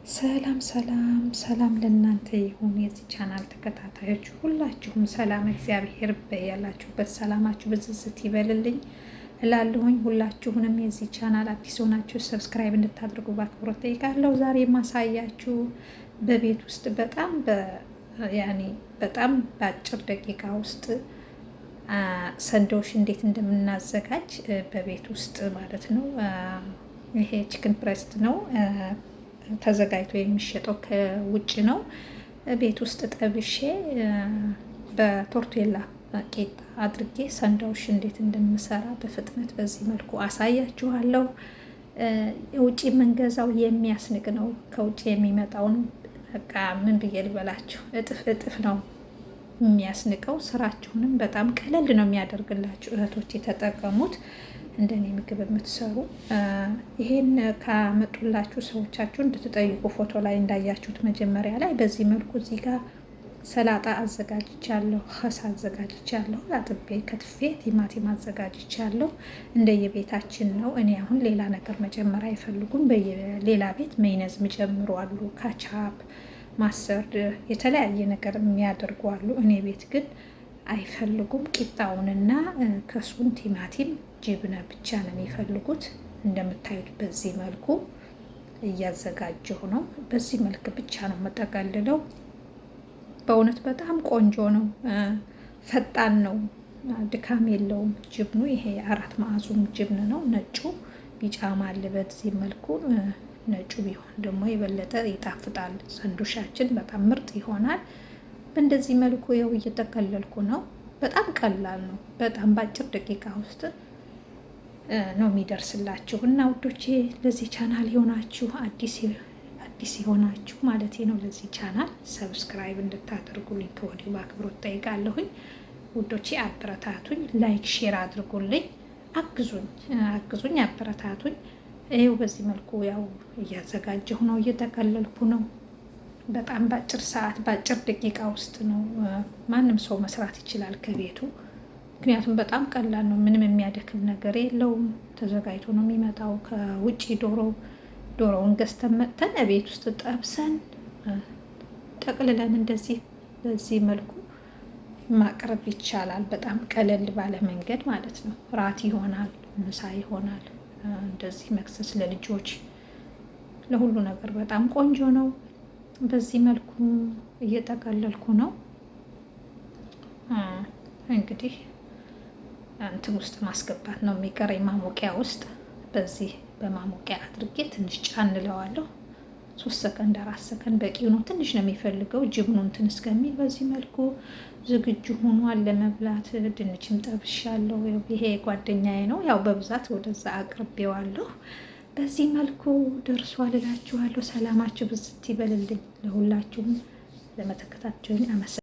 ሰላም ሰላም ሰላም ለእናንተ ይሁን፣ የዚህ ቻናል ተከታታዮች ሁላችሁም ሰላም እግዚአብሔር በያላችሁበት ሰላማችሁ ብዝዝት ይበልልኝ እላለሁኝ። ሁላችሁንም የዚህ ቻናል አዲስ ሆናችሁ subscribe እንድታደርጉ በአክብሮት ጠይቃለሁ። ዛሬ የማሳያችሁ በቤት ውስጥ በጣም ያኔ በጣም በአጭር ደቂቃ ውስጥ ሰንዶሽ እንዴት እንደምናዘጋጅ በቤት ውስጥ ማለት ነው። ይሄ chicken breast ነው፣ ተዘጋጅቶ የሚሸጠው ከውጭ ነው። ቤት ውስጥ ጠብሼ በ tortilla ቂጣ አድርጌ ሰንዳውሽ እንዴት እንደምሰራ በፍጥነት በዚህ መልኩ አሳያችኋለሁ። ውጭ የምንገዛው የሚያስንቅ ነው። ከውጭ የሚመጣውን በቃ ምን ብዬ ልበላችሁ፣ እጥፍ እጥፍ ነው የሚያስንቀው። ስራችሁንም በጣም ቀለል ነው የሚያደርግላችሁ። እህቶች የተጠቀሙት እንደኔ ምግብ የምትሰሩ ይሄን ካመጡላችሁ ሰዎቻችሁ እንድትጠይቁ ፎቶ ላይ እንዳያችሁት መጀመሪያ ላይ በዚህ መልኩ እዚህ ጋር ሰላጣ አዘጋጅቻለሁ፣ خس አዘጋጅቻለሁ፣ አጥቤ ከትፌ ቲማቲም አዘጋጅቻለሁ። እንደየቤታችን ነው። እኔ አሁን ሌላ ነገር መጨመር አይፈልጉም። በየሌላ ቤት መይነዝ የሚጨምሩ አሉ፣ ketchup፣ mustard የተለያየ ነገር የሚያደርጉ አሉ። እኔ ቤት ግን አይፈልጉም። ቂጣውንና خس ኡን ቲማቲም جبنة ብቻ ነው የሚፈልጉት። እንደምታዩት በዚህ መልኩ እያዘጋጀሁ ነው። በዚህ መልክ ብቻ ነው የምጠቀልለው። በእውነት በጣም ቆንጆ ነው፣ ፈጣን ነው፣ ድካም የለውም። جبن ኡ ይሄ አራት ማዕዙም جبن ነው። ነጩ ቢጫም አለ። በዚህ መልኩ ነጩ ቢሆን ደግሞ የበለጠ ይጣፍጣል። ሰንዱሻችን በጣም ምርጥ ይሆናል። በእንደዚህ መልኩ ያው እየጠቀለልኩ ነው። በጣም ቀላል ነው። በጣም በአጭር ደቂቃ ውስጥ ነው የሚደርስላችሁ። እና ውዶቼ ለዚህ ቻናል የሆናችሁ አዲስ አዲስ የሆናችሁ ማለት ነው ለዚህ ቻናል subscribe እንድታደርጉልኝ ከወዲሁ በአክብሮት ጠይቃለሁኝ። ውዶቼ አበረታቱኝ፣ like share አድርጉልኝ፣ አግዙኝ አግዙኝ፣ አበረታቱኝ። ይኸው በዚህ መልኩ ያው እያዘጋጀሁ ነው፣ እየጠቀለልኩ ነው። በጣም በአጭር ሰዓት በአጭር ደቂቃ ውስጥ ነው ማንም ሰው መስራት ይችላል ከቤቱ። ምክንያቱም በጣም ቀላል ነው። ምንም የሚያደክም ነገር የለውም። ተዘጋጅቶ ነው የሚመጣው ከውጭ። ዶሮውን ገዝተን መጥተን ቤት ውስጥ ጠብሰን ጠቅልለን እንደዚህ በዚህ መልኩ ማቅረብ ይቻላል። በጣም ቀለል ባለ መንገድ ማለት ነው። ራት ይሆናል፣ ምሳ ይሆናል፣ እንደዚህ መክሰስ ለልጆች ለሁሉ ነገር በጣም ቆንጆ ነው። በዚህ መልኩ እየጠቀለልኩ ነው እንግዲህ እንትን ውስጥ ማስገባት ነው የሚቀረኝ፣ ማሞቂያ ውስጥ። በዚህ በማሞቂያ አድርጌ ትንሽ ጫን እለዋለሁ። 3 ሰከንድ 4 ሰከንድ በቂ ነው። ትንሽ ነው የሚፈልገው جبن ኡ እንትን እስከሚል። በዚህ መልኩ ዝግጁ ሆኗል ለመብላት። ድንችም ጠብሻለሁ። ይሄ ጓደኛዬ ነው፣ ያው በብዛት ወደዛ አቅርቤዋለሁ። በዚህ መልኩ ደርሷል እላችኋለሁ። ሰላማችሁ ብዝት ይበልልኝ። ለሁላችሁም ለመተከታቸውኝ አመሰግናለሁ።